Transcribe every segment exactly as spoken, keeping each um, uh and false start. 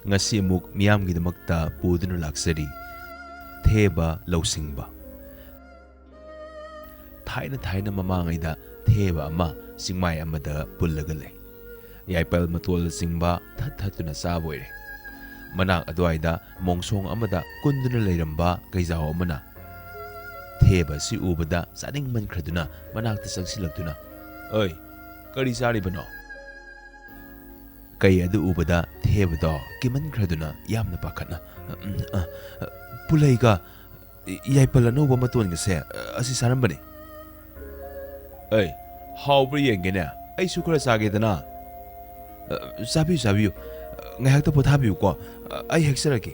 ꯉꯁꯤ ꯑꯃꯨꯛ ꯃꯤꯌꯥꯝꯒꯤꯗꯃꯛꯇ ꯄꯨꯗꯨꯅ ꯂꯥꯛꯆꯔꯤ꯫ ꯊꯦꯕ ꯂꯧꯁꯤꯡꯕ꯫ ꯊꯥꯏꯅ ꯊꯥꯏꯅ ꯃꯃꯥꯡꯉꯩꯗ ꯊꯦꯕ ꯑꯃ ꯆꯤꯡꯃꯥꯏ ꯑꯃꯗ ꯄꯨꯜꯂꯒ ꯂꯩ꯫ ꯌꯥꯏꯄꯜ ꯃꯇꯣꯜꯅꯆꯤꯡꯕ ꯊꯠ ꯊꯠꯇꯨꯅ ꯆꯥꯕ ꯑꯣꯏꯔꯦ꯫ ꯃꯅꯥꯛ ꯑꯗꯨꯋꯥꯏꯗ ꯃꯣꯡꯁꯣꯡ ꯑꯃꯗ ꯀꯨꯟꯗꯨꯅ ꯂꯩꯔꯝꯕ ꯀꯩꯖꯥꯎ ꯑꯃꯅ ꯊꯦꯕ ꯑꯁꯤ ꯎꯕꯗ ꯆꯥꯅꯤꯡꯃꯟꯈ꯭ꯔꯗꯨꯅ ꯃꯅꯥꯛꯇ ꯆꯪꯁꯤꯜꯂꯛꯇꯨꯅ, "ꯑꯩ, ꯀꯔꯤ ꯆꯥꯔꯤꯕꯅꯣ?" ꯀꯩ ꯑꯗꯨ ꯎꯕꯗ ꯊꯦꯕꯗꯣ ꯀꯤꯃꯟꯈ꯭ꯔꯗꯨꯅ ꯌꯥꯝꯅ ꯄꯥꯈꯠꯅ, "ꯎꯝ, ꯑ, ꯑ, ꯄꯨꯂꯩꯒ ꯌꯥꯏꯄꯜ ꯑꯅꯧꯕ ꯃꯇꯣꯟꯒꯁꯦ, ꯑ, ꯑꯁꯤ ꯆꯥꯔꯝꯕꯅꯤ꯫" "ꯑꯩ, ꯍꯥꯎꯕ꯭ꯔꯥ ꯌꯦꯡꯒꯦꯅꯦ, ꯑꯩꯁꯨ ꯈꯔ ꯆꯥꯒꯦꯗꯅ꯫" "ꯑ, ꯆꯥꯕꯤꯌꯨ, ꯆꯥꯕꯤꯌꯨ, ꯑ, ꯉꯥꯏꯍꯥꯛꯇ ꯄꯣꯊꯥꯕꯤꯌꯨꯀꯣ, ꯑ, ꯑꯩ ꯍꯦꯛꯆꯔꯛꯀꯦ꯫"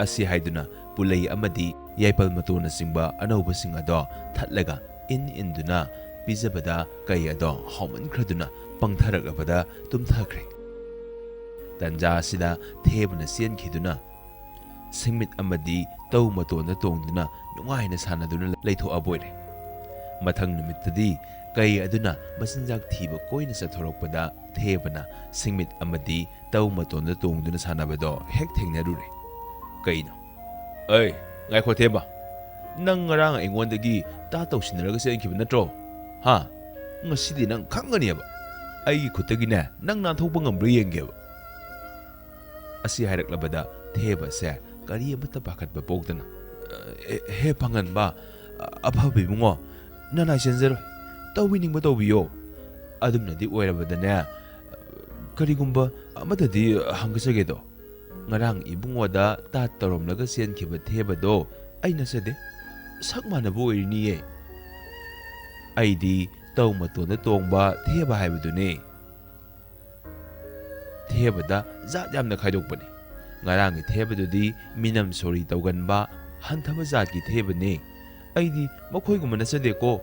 ꯑꯁꯤ ꯍꯥꯏꯗꯨꯅ ꯄꯨꯂꯩ ꯑꯃꯗꯤ ꯌꯥꯏꯄꯜ ꯃꯇꯣꯟꯅꯆꯤꯡꯕ ꯑꯅꯧꯕꯁꯤꯡ ꯑꯗꯣ ꯊꯠꯂꯒ ꯏꯟ ꯏꯟꯗꯨꯅ ꯄꯤꯖꯕꯗ ꯀꯩ ꯑꯗꯣ ꯍꯥꯎꯃꯟꯈ꯭ꯔꯗꯨꯅ ꯄꯪꯊꯔꯛꯂꯕꯗ ꯇꯨꯝꯊꯈ꯭ꯔꯦ꯫ ꯇꯟꯖꯥ ꯑꯁꯤꯗ ꯊꯦꯕꯅ ꯆꯦꯟꯈꯤꯗꯨꯅ ꯁꯤꯡꯃꯤꯠ ꯑꯃꯗꯤ ꯇꯧ ꯃꯇꯣꯟꯗ ꯇꯣꯡꯗꯨꯅ ꯅꯨꯡꯉꯥꯏꯅ ꯁꯥꯟꯅꯗꯨꯅ ꯂꯩꯊꯣꯛꯑꯕ ꯑꯣꯏꯔꯦ꯫ ꯃꯊꯪ ꯅꯨꯃꯤꯠꯇꯗꯤ ꯀꯩ ꯑꯗꯨꯅ ꯃꯆꯤꯟꯖꯥꯛ ꯊꯤꯕ ꯀꯣꯏꯅ ꯆꯠꯊꯣꯔꯛꯄꯗ ꯊꯦꯕꯅ ꯁꯤꯡꯃꯤꯠ ꯑꯃꯗꯤ ꯇꯧ ꯃꯇꯣꯟꯗ ꯇꯣꯡꯗꯨꯅ ꯁꯥꯟꯅꯕꯗꯣ ꯍꯦꯛ ꯊꯦꯡꯅꯔꯨꯔꯦ꯫ ꯀꯩꯅꯣ? "ꯑꯩ, ꯉꯥꯏꯈꯣ ꯊꯦꯕ, ꯅꯪ ꯉꯔꯥꯡ ꯑꯩꯉꯣꯟꯗꯒꯤ ꯇꯥ ꯇꯧꯁꯤꯟꯅꯔꯒ ꯆꯦꯟꯈꯤꯕ ꯅꯠꯇ꯭ꯔꯣ? ꯍꯥ? ꯉꯁꯤꯗꯤ ꯅꯪ ꯈꯪꯒꯅꯦꯕ꯫ ꯑꯩꯒꯤ ꯈꯨꯠꯇꯒꯤꯅꯦ ꯅꯪ ꯅꯥꯟꯊꯣꯛꯄ ꯉꯝꯕ꯭ꯔꯥ ꯌꯦꯡꯒꯦꯕ꯫" ꯑꯁꯤ ꯍꯥꯏꯔꯛꯂꯕꯗ ꯊꯦꯕꯁꯦ ꯀꯔꯤ ꯑꯃꯠꯇ ꯄꯥꯈꯠꯄ ꯄꯣꯛꯇꯅ, "ꯑꯦ, ꯍꯦ ꯄꯥꯡꯒꯟꯕ, ꯑꯐꯕ ꯏꯕꯨꯡꯉꯣ, ꯅꯅꯥꯏ ꯆꯦꯟꯖꯔꯣꯏ, ꯇꯧꯕꯤꯅꯤꯡꯕ ꯇꯧꯕꯤꯌꯣ꯫ ꯑꯗꯨꯝꯅꯗꯤ ꯑꯣꯏꯔꯕꯗꯅꯦ, ꯀꯔꯤꯒꯨꯝꯕ ꯑꯃꯠꯇꯗꯤ ꯍꯪꯒꯆꯒꯦꯗꯣ, ꯉꯔꯥꯡ ꯏꯕꯨꯡꯉꯣꯗ ꯇꯥꯠ ꯇꯧꯔꯝꯂꯒ ꯆꯦꯟꯈꯤꯕ ꯊꯦꯕꯗꯣ ꯑꯩ ꯅꯠꯆꯗꯦ, ꯁꯛ ꯃꯥꯟꯅꯕ ꯑꯣꯏꯔꯤꯅꯤꯌꯦ꯫ ꯑꯩꯗꯤ ꯇꯧ ꯃꯇꯣꯟꯗ ꯇꯣꯡꯕ ꯊꯦꯕ ꯍꯥꯏꯕꯗꯨꯅꯤ꯫" ꯊꯦꯕꯗ ꯖꯥꯠ ꯌꯥꯝꯅ ꯈꯥꯏꯗꯣꯛꯄꯅꯤ꯫ ꯉꯔꯥꯡꯒꯤ ꯊꯦꯕꯗꯨꯗꯤ ꯃꯤꯅꯝ ꯁꯣꯔꯤ ꯇꯧꯒꯟꯕ, ꯍꯟꯊꯕ ꯖꯥꯠꯀꯤ ꯊꯦꯕꯅꯤ꯫ ꯑꯩꯗꯤ ꯃꯈꯣꯏꯒꯨꯝꯕ ꯅꯠꯆꯗꯦꯀꯣ꯫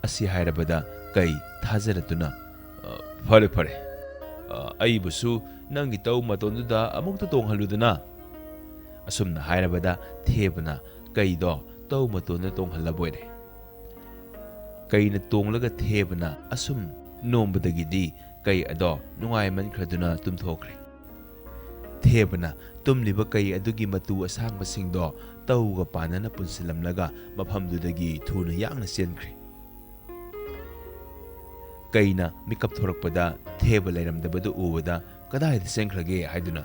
ꯑꯁꯤ ꯍꯥꯏꯔꯕꯗ ꯀꯩ ꯊꯥꯖꯔꯗꯨꯅ, "ꯑ, ꯐꯔꯦ, ꯐꯔꯦ꯫ ꯑ, ꯑꯩꯕꯨꯁꯨ ꯅꯪꯒꯤ ꯇꯧ ꯃꯇꯣꯟꯗꯨꯗ ꯑꯃꯨꯛꯇ ꯇꯣꯡꯍꯜꯂꯨꯗꯅ꯫" ꯑꯁꯨꯝꯅ ꯍꯥꯏꯔꯕꯗ ꯊꯦꯕꯅ ꯀꯩꯗꯣ ꯇꯧ ꯃꯇꯣꯟꯗ ꯇꯣꯡꯍꯜꯂꯕ ꯑꯣꯏꯔꯦ꯫ ꯀꯩꯅ ꯇꯣꯡꯂꯒ ꯊꯦꯕꯅ ꯑꯁꯨꯝ ꯅꯣꯝꯕꯗꯒꯤꯗꯤ ꯀꯩ ꯑꯗꯣ ꯅꯨꯡꯉꯥꯏꯃꯟꯈ꯭ꯔꯗꯨꯅ ꯇꯨꯝꯊꯣꯛꯈ꯭ꯔꯦ꯫ ꯊꯦꯕꯅ ꯇꯨꯝꯂꯤꯕ ꯀꯩ ꯑꯗꯨꯒꯤ ꯃꯇꯨ ꯑꯁꯥꯡꯕꯁꯤꯡꯗꯣ ꯇꯧꯒ ꯄꯥꯟꯅꯅ ꯄꯨꯟꯁꯤꯜꯂꯝꯂꯒ ꯃꯐꯝꯗꯨꯗꯒꯤ ꯊꯨꯅ ꯌꯥꯡꯅ ꯆꯦꯟꯈ꯭ꯔꯦ꯫ ꯀꯩꯅ ꯃꯤꯀꯞ ꯊꯣꯔꯛꯄꯗ ꯊꯦꯕ ꯂꯩꯔꯝꯗꯕꯗꯨ ꯎꯕꯗ ꯀꯗꯥꯏꯗ ꯆꯦꯟꯈ꯭ꯔꯒꯦ ꯍꯥꯏꯗꯨꯅ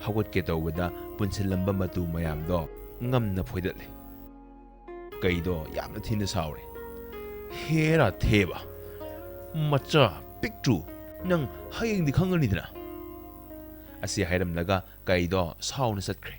ꯍꯧꯒꯠꯀꯦ ꯇꯧꯕꯗ ꯄꯨꯟꯁꯤꯜꯂꯝꯕ ꯃꯇꯨ ꯃꯌꯥꯝꯗꯣ ꯉꯝꯅ ꯐꯣꯏꯗꯠꯂꯦ꯫ ꯀꯩꯗꯣ ꯌꯥꯝꯅ ꯊꯤꯅ ꯁꯥꯎꯔꯦ꯫ "ꯍꯦꯔꯥ ꯊꯦꯕ, ꯃꯆꯥ ꯄꯤꯛꯇ꯭ꯔꯨ, ꯅꯪ ꯍꯌꯦꯡꯗꯤ ꯈꯪꯒꯅꯤꯗꯅ" ꯑꯁꯤ ꯍꯥꯏꯔꯝꯂꯒ ꯀꯩꯗꯣ ꯁꯥꯎꯅ ꯆꯠꯈ꯭ꯔꯦ꯫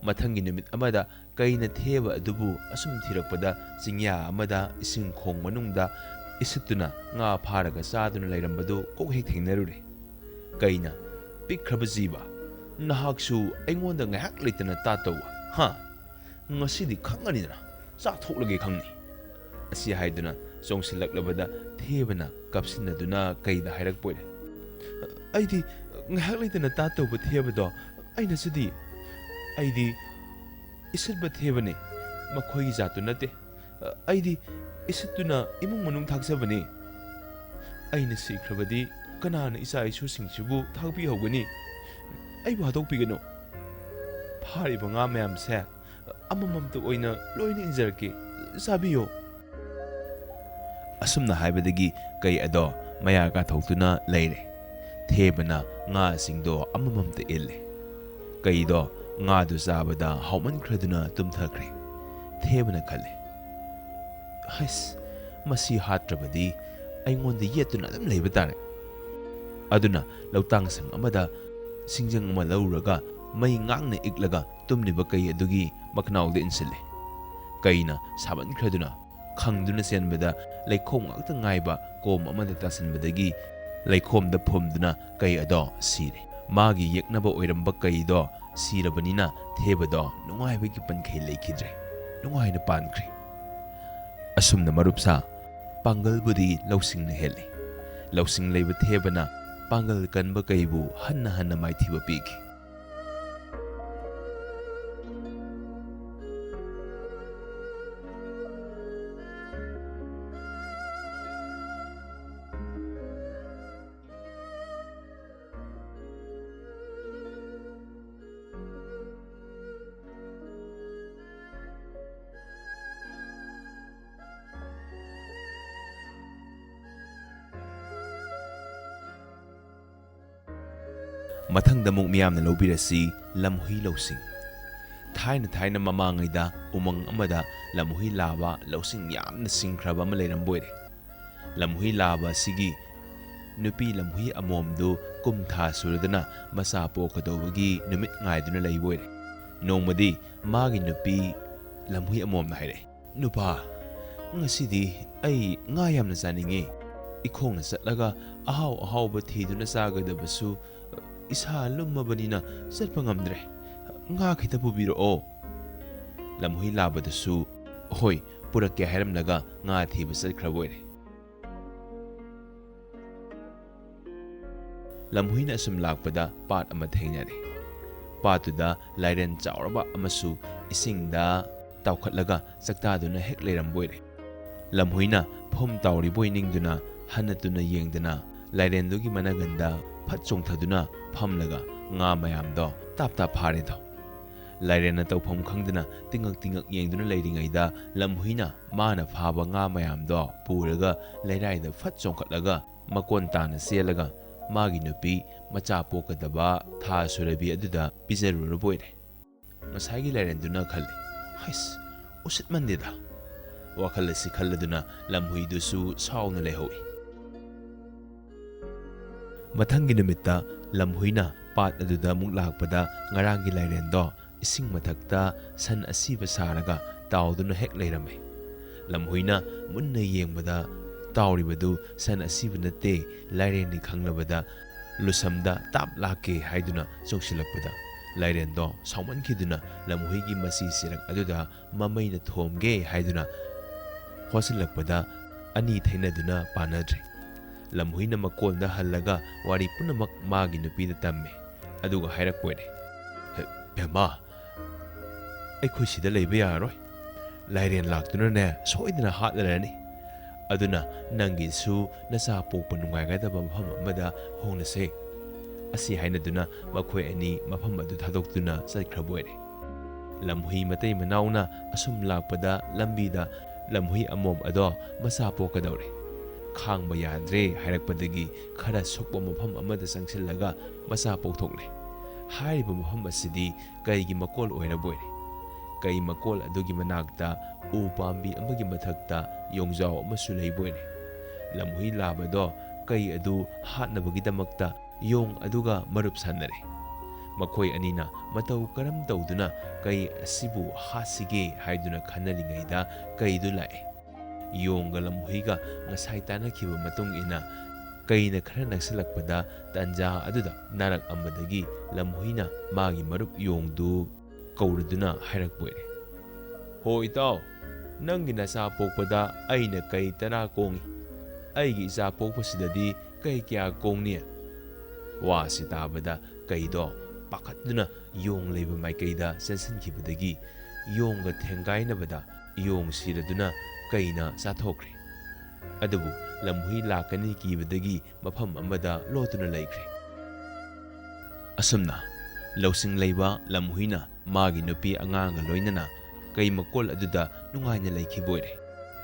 ꯃꯊꯪꯒꯤ ꯅꯨꯃꯤꯠ ꯑꯃꯗ ꯀꯩꯅ ꯊꯦꯕ ꯑꯗꯨꯕꯨ ꯑꯁꯨꯝ ꯊꯤꯔꯛꯄꯗ ꯆꯤꯡꯌꯥ ꯑꯃꯗ ꯏꯁꯤꯡ ꯈꯣꯡ ꯃꯅꯨꯡꯗ ꯏꯁꯤꯠꯇꯨꯅ ꯉꯥ ꯐꯥꯔꯒ ꯆꯥꯗꯨꯅ ꯂꯩꯔꯝꯕꯗꯨ ꯀꯣꯛ ꯍꯦꯛ ꯊꯦꯡꯅꯔꯨꯔꯦ꯫ ꯀꯩꯅ, "ꯄꯤꯛꯈ꯭ꯔꯕ ꯖꯤꯕ, ꯅꯍꯥꯛꯁꯨ ꯑꯩꯉꯣꯟꯗ ꯉꯥꯏꯍꯥꯛ ꯂꯩꯇꯅ ꯇꯥꯠꯇꯧꯕ, ꯍꯥ? ꯉꯁꯤꯗꯤ ꯈꯪꯒꯅꯤꯗꯅ, ꯆꯥꯊꯣꯛꯂꯒꯦ ꯈꯪꯅꯤ" ꯑꯁꯤ ꯍꯥꯏꯗꯨꯅ ꯆꯣꯡꯁꯤꯜꯂꯛꯂꯕꯗ ꯊꯦꯕꯅ ꯀꯥꯞꯁꯤꯟꯅꯗꯨꯅ ꯀꯩꯗ ꯍꯥꯏꯔꯛꯄ ꯑꯣꯏꯔꯦ꯫ "ꯑꯩꯗꯤ ꯉꯥꯏꯍꯥꯛ ꯂꯩꯇꯅ ꯇꯥꯠꯇꯧꯕ ꯊꯦꯕꯗꯣ ꯑꯩꯅ ꯁꯤꯗꯤ꯫ ꯑꯩꯗꯤ ꯏꯁꯤꯠꯄ ꯊꯦꯕꯅꯤ, ꯃꯈꯣꯏꯒꯤ ꯖꯥꯠꯇꯨ ꯅꯠꯇꯦ꯫ ꯑꯩꯗꯤ ꯏꯁꯤꯠꯇꯨꯅ ꯏꯃꯨꯡ ꯃꯅꯨꯡ ꯊꯥꯛꯆꯕꯅꯤ꯫ ꯑꯩꯅ ꯁꯤꯈ꯭ꯔꯕꯗꯤ ꯀꯅꯥꯅ ꯏꯆꯥ ꯏꯁꯨꯁꯤꯡꯁꯤꯕꯨ ꯊꯥꯛꯄꯤꯍꯧꯒꯅꯤ? ꯑꯩꯕꯨ ꯍꯥꯠꯇꯣꯛꯄꯤꯒꯅꯨ꯫ ꯐꯥꯔꯤꯕ ꯉꯥ ꯃꯌꯥꯝꯁꯦ ꯑꯃꯃꯝꯇ ꯑꯣꯏꯅ ꯂꯣꯏꯅ ꯏꯟꯖꯔꯛꯀꯦ, ꯆꯥꯕꯤꯌꯨ"꯫ ꯑꯁꯨꯝꯅ ꯍꯥꯏꯕꯗꯒꯤ ꯀꯩ ꯑꯗꯣ ꯃꯌꯥ ꯀꯥꯊꯣꯛꯇꯨꯅ ꯂꯩꯔꯦ꯫ ꯊꯦꯕꯅ ꯉꯥꯁꯤꯡꯗꯣ ꯑꯃꯃꯝꯇ ꯏꯜꯂꯦ꯫ ꯀꯩꯗꯣ ꯉꯥꯗꯨ ꯆꯥꯕꯗ ꯍꯥꯎꯃꯟꯈ꯭ꯔꯗꯨꯅ ꯇꯨꯝꯊꯈ꯭ꯔꯦ꯫ ꯊꯦꯕꯅ ꯈꯜꯂꯦ, "ꯍꯩꯁ, ꯃꯁꯤ ꯍꯥꯠꯇ꯭ꯔꯕꯗꯤ ꯑꯩꯉꯣꯟꯗ ꯌꯦꯠꯇꯨꯅ ꯑꯗꯨꯝ ꯂꯩꯕ ꯇꯥꯔꯦ"꯫ ꯑꯗꯨꯅ ꯂꯧꯇꯥꯡ ꯁꯪ ꯑꯃꯗ ꯁꯤꯡꯖꯪ ꯑꯃ ꯂꯧꯔꯨꯔꯒ ꯃꯩ ꯉꯥꯡꯅ ꯏꯛꯂꯒ ꯇꯨꯝꯂꯤꯕ ꯀꯩ ꯑꯗꯨꯒꯤ ꯃꯈꯅꯥꯎꯗ ꯏꯟꯁꯤꯜꯂꯦ꯫ ꯀꯩꯅ ꯁꯥꯃꯟꯈ꯭ꯔꯗꯨꯅ ꯈꯪꯗꯨꯅ ꯆꯦꯟꯕꯗ ꯂꯩꯈꯣꯝ ꯉꯥꯛꯇ ꯉꯥꯏꯕ ꯀꯣꯝ ꯑꯃꯗ ꯇꯥꯁꯤꯟꯕꯗꯒꯤ ꯂꯩꯈꯣꯝꯗ ꯐꯨꯝꯗꯨꯅ ꯀꯩ ꯑꯗꯣ ꯁꯤꯔꯦ꯫ ꯃꯥꯒꯤ ꯌꯦꯛꯅꯕ ꯑꯣꯏꯔꯝꯕ ꯀꯩꯗꯣ ꯁꯤꯔꯕꯅꯤꯅ ꯊꯦꯕꯗꯣ ꯅꯨꯡꯉꯥꯏꯕꯒꯤ ꯄꯟꯈꯩ ꯂꯩꯈꯤꯗ꯭ꯔꯦ꯫ ꯅꯨꯡꯉꯥꯏꯅ ꯄꯥꯟꯈ꯭ꯔꯦ꯫ ꯑꯁꯨꯝꯅ ꯃꯔꯨꯞꯁꯥ ꯄꯥꯡꯒꯜꯕꯨꯗꯤ ꯂꯧꯁꯤꯡꯅ ꯍꯦꯜꯂꯤ꯫ ꯂꯧꯁꯤꯡ ꯂꯩꯕ ꯊꯦꯕꯅ ꯄꯥꯡꯒꯜ ꯀꯟꯕ ꯀꯩꯕꯨ ꯍꯟꯅ ꯍꯟꯅ ꯃꯥꯏꯊꯤꯕ ꯄꯤꯈꯤ꯫ ꯃꯊꯪꯗ ꯑꯃꯨꯛ ꯃꯤꯌꯥꯝꯅ ꯂꯧꯕꯤꯔꯁꯤ ꯂꯝꯍꯨꯏ ꯂꯧꯁꯤꯡ꯫ ꯊꯥꯏꯅ ꯊꯥꯏꯅ ꯃꯃꯥꯡꯉꯩꯗ ꯎꯃꯪ ꯑꯃꯗ ꯂꯝꯍꯨꯏ ꯂꯥꯕ ꯂꯧꯁꯤꯡ ꯌꯥꯝꯅ ꯁꯤꯡꯈ꯭ꯔꯕ ꯑꯃ ꯂꯩꯔꯝꯕ ꯑꯣꯏꯔꯦ꯫ ꯂꯝꯍꯨꯏ ꯂꯥꯕ ꯑꯁꯤꯒꯤ ꯅꯨꯄꯤ ꯂꯝꯍꯨꯏ ꯑꯃꯣꯝꯗꯨ ꯀꯨꯝ ꯊꯥ ꯁꯨꯔꯗꯨꯅ ꯃꯆꯥ ꯄꯣꯛꯀꯗꯧꯕꯒꯤ ꯅꯨꯃꯤꯠ ꯉꯥꯏꯗꯨꯅ ꯂꯩꯕ ꯑꯣꯏꯔꯦ꯫ ꯅꯣꯡꯃꯗꯤ ꯃꯥꯒꯤ ꯅꯨꯄꯤ ꯂꯝꯍꯨꯏ ꯑꯃꯣꯝꯅ ꯍꯥꯏꯔꯛꯑꯦ, "ꯅꯨꯄꯥ, ꯉꯁꯤꯗꯤ ꯑꯩ ꯉꯥ ꯌꯥꯝꯅ ꯆꯥꯅꯤꯡꯉꯤ꯫ ꯏꯈꯣꯡꯅ ꯆꯠꯂꯒ ꯑꯍꯥꯎ ꯑꯍꯥꯎꯕ ꯊꯤꯗꯨꯅ ꯆꯥꯒꯗꯕꯁꯨ ꯏꯁꯥ ꯂꯨꯝꯃꯕꯅꯤꯅ ꯆꯠꯄ ꯉꯝꯗ꯭ꯔꯦ꯫ ꯉꯥ ꯈꯤꯇ ꯄꯨꯕꯤꯔꯛꯑꯣ꯫" ꯂꯝꯍꯨꯏ ꯂꯥꯕꯗꯨꯁꯨ "ꯍꯣꯏ, ꯄꯨꯔꯛꯀꯦ" ꯍꯥꯏꯔꯝꯂꯒ ꯉꯥ ꯊꯤꯕ ꯆꯠꯈ꯭ꯔꯕ ꯑꯣꯏꯔꯦ꯫ ꯂꯝꯍꯨꯏꯅ ꯑꯁꯨꯝ ꯂꯥꯛꯄꯗ ꯄꯥꯠ ꯑꯃ ꯊꯦꯡꯅꯔꯦ꯫ ꯄꯥꯠꯇꯨꯗ ꯂꯥꯏꯔꯦꯟ ꯆꯥꯎꯔꯕ ꯑꯃꯁꯨ ꯏꯁꯤꯡꯗ ꯇꯥꯎꯈꯠꯂꯒ ꯆꯥꯛꯇꯥꯗꯨꯅ ꯍꯦꯛ ꯂꯩꯔꯝꯕ ꯑꯣꯏꯔꯦ꯫ ꯂꯝꯍꯨꯏꯅ ꯐꯨꯝ ꯇꯥꯎꯔꯤꯕꯣꯏ ꯅꯤꯡꯗꯨꯅ ꯍꯟꯅ ꯇꯨꯅ ꯌꯦꯡꯗꯅ ꯂꯥꯏꯔꯦꯟꯗꯨꯒꯤ ꯃꯅꯥꯒꯟꯗ ꯐꯠ ꯆꯣꯡꯊꯗꯨꯅ ꯐꯝꯂꯒ ꯉꯥ ꯃꯌꯥꯝꯗꯣ ꯇꯥꯞ ꯇꯥꯞ ꯐꯥꯔꯦꯗꯣ꯫ ꯂꯥꯏꯔꯦꯟꯅ ꯇꯧꯐꯝ ꯈꯪꯗꯅ ꯇꯤꯡꯉꯛ ꯇꯤꯡꯉꯛ ꯌꯦꯡꯗꯨꯅ ꯂꯩꯔꯤꯉꯩꯗ ꯂꯝꯍꯨꯏꯅ ꯃꯥꯅ ꯐꯥꯕ ꯉꯥ ꯃꯌꯥꯝꯗꯣ ꯄꯨꯔꯒ ꯂꯩꯔꯥꯏꯗ ꯐꯠ ꯆꯣꯡꯈꯠꯂꯒ ꯃꯀꯣꯟ ꯇꯥꯅ ꯆꯦꯜꯂꯒ ꯃꯥꯒꯤ ꯅꯨꯄꯤ ꯃꯆꯥ ꯄꯣꯛꯀꯗꯕ ꯊꯥ ꯁꯨꯔꯕꯤ ꯑꯗꯨꯗ ꯄꯤꯖꯔꯨꯔꯕ ꯑꯣꯏꯔꯦ꯫ ꯉꯁꯥꯏꯒꯤ ꯂꯥꯏꯔꯦꯟꯗꯨꯅ ꯈꯜꯂꯦ, "ꯍꯩꯁ, ꯎꯁꯤꯠꯃꯟꯗꯦꯗ꯫" ꯋꯥꯈꯜ ꯑꯁꯤ ꯈꯜꯂꯗꯨꯅ ꯂꯝꯍꯨꯏꯗꯨꯁꯨ ꯁꯥꯎꯅ ꯂꯩꯍꯧꯏ꯫ ꯃꯊꯪꯒꯤ ꯅꯨꯃꯤꯠꯇ ꯂꯝꯍꯨꯏꯅ ꯄꯥꯠ ꯑꯗꯨꯗ ꯑꯃꯨꯛ ꯂꯥꯛꯄꯗ ꯉꯔꯥꯡꯒꯤ ꯂꯥꯏꯔꯦꯟꯗꯣ ꯏꯁꯤꯡ ꯃꯊꯛꯇ ꯁꯟ ꯑꯁꯤꯕ ꯁꯥꯔꯒ ꯇꯥꯎꯗꯨꯅ ꯍꯦꯛ ꯂꯩꯔꯝꯃꯦ꯫ ꯂꯝꯍꯨꯏꯅ ꯃꯨꯟꯅ ꯌꯦꯡꯕꯗ ꯇꯥꯎꯔꯤꯕꯗꯨ ꯁꯟ ꯑꯁꯤꯕ ꯅꯠꯇꯦ, ꯂꯥꯏꯔꯦꯟꯅꯤ ꯈꯪꯂꯕꯗ ꯂꯨꯁꯝꯗ ꯇꯥꯞ ꯂꯥꯛꯀꯦ ꯍꯥꯏꯗꯨꯅ ꯆꯣꯡꯁꯤꯜꯂꯛꯄꯗ ꯂꯥꯏꯔꯦꯟꯗꯣ ꯁꯥꯎꯃꯟꯈꯤꯗꯨꯅ ꯂꯝꯍꯨꯏꯒꯤ ꯃꯆꯤ ꯁꯤꯔꯛ ꯑꯗꯨꯗ ꯃꯃꯩꯅ ꯊꯣꯝꯒꯦ ꯍꯥꯏꯗꯨꯅ ꯍꯣꯠꯆꯤꯜꯂꯛꯄꯗ ꯑꯅꯤ ꯊꯩꯅꯗꯨꯅ ꯄꯥꯟꯅꯗ꯭ꯔꯦ꯫ ꯂꯝꯍꯨꯏꯅ ꯃꯀꯣꯟꯗ ꯍꯜꯂꯒ ꯋꯥꯔꯤ ꯄꯨꯝꯅꯃꯛ ꯃꯥꯒꯤ ꯅꯨꯄꯤꯗ ꯇꯝꯃꯦ꯫ ꯑꯗꯨꯒ ꯍꯥꯏꯔꯛꯄ ꯑꯣꯏꯔꯦ, "ꯍꯦ, ꯕꯦꯝꯃ, ꯑꯩꯈꯣꯏ ꯁꯤꯗ ꯂꯩꯕ ꯌꯥꯔꯔꯣꯏ꯫ ꯂꯥꯏꯔꯦꯟ ꯂꯥꯛꯇꯨꯅꯅꯦ ꯁꯣꯏꯗꯅ ꯍꯥꯠꯂꯔꯅꯤ꯫ ꯑꯗꯨꯅ ꯅꯪꯒꯤꯁꯨ ꯅꯆꯥ ꯄꯣꯛꯄ ꯅꯨꯡꯉꯥꯏꯒꯗꯕ ꯃꯐꯝ ꯑꯃꯗ ꯍꯣꯡꯂꯁꯦ꯫" ꯑꯁꯤ ꯍꯥꯏꯅꯗꯨꯅ ꯃꯈꯣꯏ ꯑꯅꯤ ꯃꯐꯝ ꯑꯗꯨ ꯊꯥꯗꯣꯛꯇꯨꯅ ꯆꯠꯈ꯭ꯔꯕ ꯑꯣꯏꯔꯦ꯫ ꯂꯝꯍꯨꯏ ꯃꯇꯩ ꯃꯅꯥꯎꯅ ꯑꯁꯨꯝ ꯂꯥꯛꯄꯗ ꯂꯝꯕꯤꯗ ꯂꯝꯍꯨꯏ ꯑꯃꯣꯝ ꯑꯗꯣ ꯃꯆꯥ ꯄꯣꯛꯀꯗꯧꯔꯦ꯫ ꯈꯥꯡꯕ ꯌꯥꯗ꯭ꯔꯦ ꯍꯥꯏꯔꯛꯄꯗꯒꯤ ꯈꯔ ꯁꯣꯛꯄ ꯃꯐꯝ ꯑꯃꯗ ꯆꯪꯁꯤꯜꯂꯒ ꯃꯆꯥ ꯄꯣꯛꯊꯣꯛꯂꯦ꯫ ꯍꯥꯏꯔꯤꯕ ꯃꯐꯝ ꯑꯁꯤꯗꯤ ꯀꯩꯒꯤ ꯃꯀꯣꯜ ꯑꯣꯏꯔꯕꯣꯏꯔꯦ꯫ ꯀꯩ ꯃꯀꯣꯜ ꯑꯗꯨꯒꯤ ꯃꯅꯥꯛꯇ ꯎ ꯄꯥꯝꯕꯤ ꯑꯃꯒꯤ ꯃꯊꯛꯇ ꯌꯣꯡꯖꯥꯎ ꯑꯃꯁꯨ ꯂꯩꯕꯣꯏꯔꯦ꯫ ꯂꯝꯍꯨꯏ ꯂꯥꯕꯗꯣ ꯀꯩ ꯑꯗꯨ ꯍꯥꯠꯅꯕꯒꯤꯗꯃꯛꯇ ꯌꯣꯡ ꯑꯗꯨꯒ ꯃꯔꯨꯞ ꯁꯥꯟꯅꯔꯦ꯫ ꯃꯈꯣꯏ ꯑꯅꯤꯅ ꯃꯇꯧ ꯀꯔꯝ ꯇꯧꯗꯨꯅ ꯀꯩ ꯑꯁꯤꯕꯨ ꯍꯥꯠꯁꯤꯒꯦ ꯍꯥꯏꯗꯨꯅ ꯈꯟꯅꯔꯤꯉꯩꯗ ꯀꯩꯗꯨ ꯂꯥꯛꯑꯦ꯫ ꯌꯣꯡꯒ ꯂꯝꯍꯨꯏꯒ ꯉꯁꯥꯏ ꯇꯥꯟꯅꯈꯤꯕ ꯃꯇꯨꯡ ꯏꯟꯅ ꯀꯩꯅ ꯈꯔ ꯅꯛꯁꯤꯜꯂꯛꯄꯗ ꯇꯟꯖꯥ ꯑꯗꯨꯗ ꯅꯥꯔꯛ ꯑꯃꯗꯒꯤ ꯂꯝꯍꯨꯏꯅ ꯃꯥꯒꯤ ꯃꯔꯨꯞ ꯌꯣꯡꯗꯨ ꯀꯧꯔꯗꯨꯅ ꯍꯥꯏꯔꯛꯄ ꯑꯣꯏꯔꯦ꯫ "ꯍꯣ ꯏꯇꯥꯎ, ꯅꯪꯒꯤ ꯅꯆꯥ ꯄꯣꯛꯄꯗ ꯑꯩꯅ ꯀꯩ ꯇꯔꯥ ꯀꯣꯡꯉꯤ꯫ ꯑꯩꯒꯤ ꯏꯆꯥ ꯄꯣꯛꯄꯁꯤꯗꯗꯤ ꯀꯩ ꯀꯌꯥ ꯀꯣꯡꯅꯤ?" ꯋꯥꯁꯤ ꯇꯥꯕꯗ ꯀꯩꯗꯣ ꯄꯥꯈꯠꯇꯨꯅ ꯌꯣꯡ ꯂꯩꯕ ꯃꯥꯏꯀꯩꯗ ꯆꯦꯟꯁꯤꯟꯈꯤꯕꯗꯒꯤ ꯌꯣꯡꯒ ꯊꯦꯡꯒꯥꯏꯅꯕꯗ ꯌꯣꯡ ꯁꯤꯔꯗꯨꯅ ꯀꯩꯅ ꯆꯥꯊꯣꯛꯈ꯭ꯔꯦ꯫ ꯑꯗꯨꯕꯨ ꯂꯝꯍꯨꯏ ꯂꯥꯛꯀꯅꯤ ꯀꯤꯕꯗꯒꯤ ꯃꯐꯝ ꯑꯃꯗ ꯂꯣꯠꯇꯨꯅ ꯂꯩꯈ꯭ꯔꯦ꯫ ꯑꯁꯨꯝꯅ ꯂꯧꯁꯤꯡ ꯂꯩꯕ ꯂꯝꯍꯨꯏꯅ ꯃꯥꯒꯤ ꯅꯨꯄꯤ ꯑꯉꯥꯡꯒ ꯂꯣꯏꯅꯅ ꯀꯩ ꯃꯀꯣꯜ ꯑꯗꯨꯗ ꯅꯨꯡꯉꯥꯏꯅ ꯂꯩꯈꯤꯕ ꯑꯣꯏꯔꯦ꯫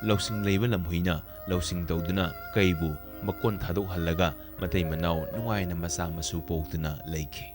ꯂꯧꯁꯤꯡ ꯂꯩꯕ ꯂꯝꯍꯨꯏꯅ ꯂꯧꯁꯤꯡ ꯇꯧꯗꯨꯅ ꯀꯩꯕꯨ ꯃꯀꯣꯟ ꯊꯥꯗꯣꯛꯍꯜꯂꯒ ꯃꯇꯩ ꯃꯅꯥꯎ ꯅꯨꯡꯉꯥꯏꯅ ꯃꯆꯥ ꯃꯁꯨ ꯄꯣꯛꯇꯨꯅ ꯂꯩꯈꯤ꯫